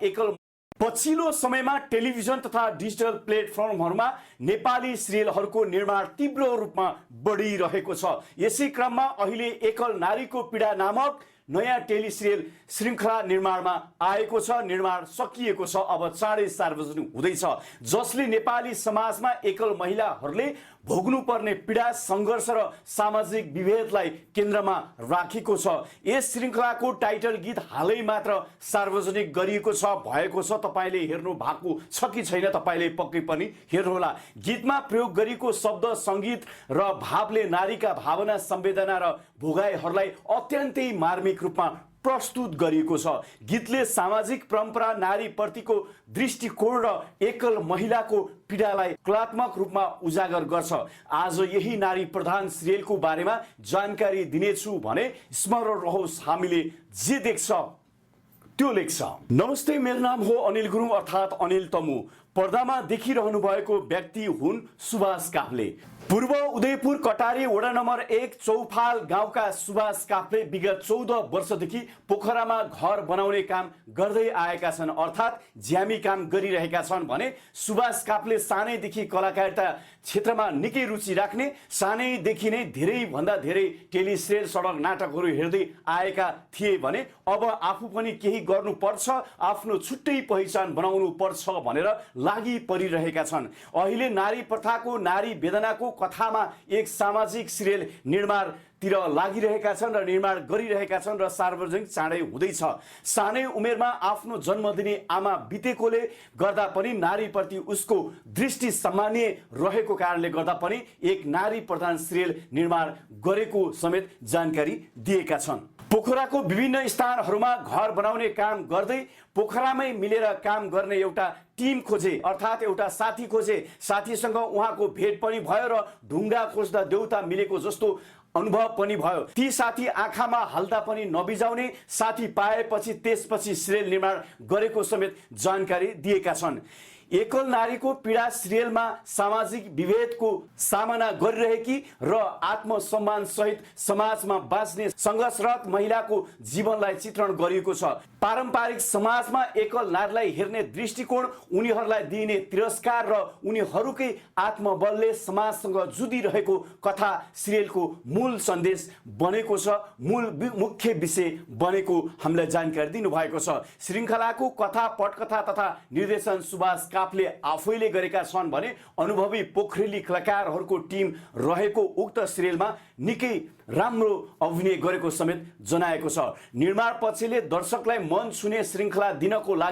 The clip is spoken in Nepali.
एकल पछिल्लो समयमा टेलिभिजन तथा डिजिटल प्लेटफर्महरूमा नेपाली सिरियलहरूको निर्माण तीव्र रूपमा बढिरहेको छ। यसै क्रममा अहिले एकल नारीको पीडा नामक नयाँ टेली सिरियल श्रृङ्खला निर्माणमा आएको छ। निर्माण सकिएको छ, अब चाँडै सार्वजनिक हुँदैछ, जसले नेपाली समाजमा एकल महिलाहरूले भोग्नुपर्ने पीडा, सङ्घर्ष र सामाजिक विभेदलाई केन्द्रमा राखेको छ। यस श्रृङ्खलाको टाइटल गीत हालै मात्र सार्वजनिक गरिएको छ, भएको छ। तपाईँले हेर्नु भएको छ कि छैन, तपाईँले पक्कै पनि हेर्नुहोला। गीतमा प्रयोग गरिएको शब्द, सङ्गीत र भावले नारीका भावना, संवेदना र भोगाइहरूलाई अत्यन्तै मार्मिक रूपमा प्रस्तुत गरिएको छ। गीतले सामाजिक परम्परा, नारीप्रतिको दृष्टिकोण र एकल महिलाको पीडालाई कलात्मक रूपमा उजागर गर्छ। आज यही नारी प्रधान सिरियलको बारेमा जानकारी दिनेछु भने स्मरण रहोस्, हामीले जे देख्छ त्यो लेख्छ। नमस्ते, मेरो नाम हो अनिल गुरुङ अर्थात् अनिल तमु। पर्दामा देखिरहनु भएको व्यक्ति हुन् सुभाष काफ्ले। पूर्व उदयपुर कटारी वडा नम्बर 1 चौफाल गाउँका सुभाष काफ्ले विगत 14 वर्षदेखि पोखरामा घर बनाउने काम गर्दै आएका छन्, अर्थात् ज्यामी काम गरिरहेका छन् भने सुभाष काफ्ले सानैदेखि कलाकारिता क्षेत्रमा निकै रुचि राख्ने, सानैदेखि नै धेरैभन्दा धेरै टेली सिरियल, सडक नाटकहरू हेर्दै आएका थिए भने अब आफू पनि केही गर्नुपर्छ, आफ्नो छुट्टै पहिचान बनाउनु पर्छ भनेर लागि परिरहेका छन्। अहिले नारी प्रथाको, नारी वेदनाको कथामा एक सामाजिक सिरियल निर्माणतिर लागिरहेका छन् र निर्माण गरिरहेका छन् र सार्वजनिक चाँडै हुँदैछ। सानै उमेरमा आफ्नो जन्म दिने आमा बितेकोले गर्दा पनि नारीप्रति उसको दृष्टि सम्मानीय रहेको कारणले गर्दा पनि एक नारी प्रधान सिरियल निर्माण गरेको समेत जानकारी दिएका छन्। पोखराको विभिन्न स्थानहरूमा घर बनाउने काम गर्दै पोखरामै मिलेर काम गर्ने एउटा टिम खोजे, अर्थात् एउटा साथी खोजे। साथीसँग उहाँको भेट पनि भयो र ढुङ्गा खोज्दा देउता मिलेको जस्तो अनुभव पनि भयो। ती साथी आँखामा हाल्दा पनि नबिजाउने साथी पाएपछि त्यसपछि सिरियल निर्माण गरेको समेत जानकारी दिएका छन्। एकल नारीको पीडा सिरियलमा सामाजिक विभेदको सामना गरिरहेकी र आत्मसम्मान सहित समाजमा बाँच्ने सङ्घर्षरत महिलाको जीवनलाई चित्रण गरिएको छ। पारम्परिक समाजमा एकल नारीलाई हेर्ने दृष्टिकोण, उनीहरूलाई दिइने तिरस्कार र उनीहरूकै आत्मबलले समाजसँग जुधिरहेको कथा सिरियलको मूल सन्देश बनेको छ, मुख्य विषय बनेको हामीलाई जानकारी दिनुभएको छ। श्रृङ्खलाको कथा, पटकथा तथा निर्देशन सुभाष काफ्ले आफैले गरेका छन् भने अनुभवी पोखरेली कलाकारहरूको टिम रहेको उक्त सिरियलमा निकै राम्रो अभिनय गरेको समेत जनाएको छ। निर्माण पक्षले दर्शकलाई मन छुने श्रृङ्खला दिनको लागि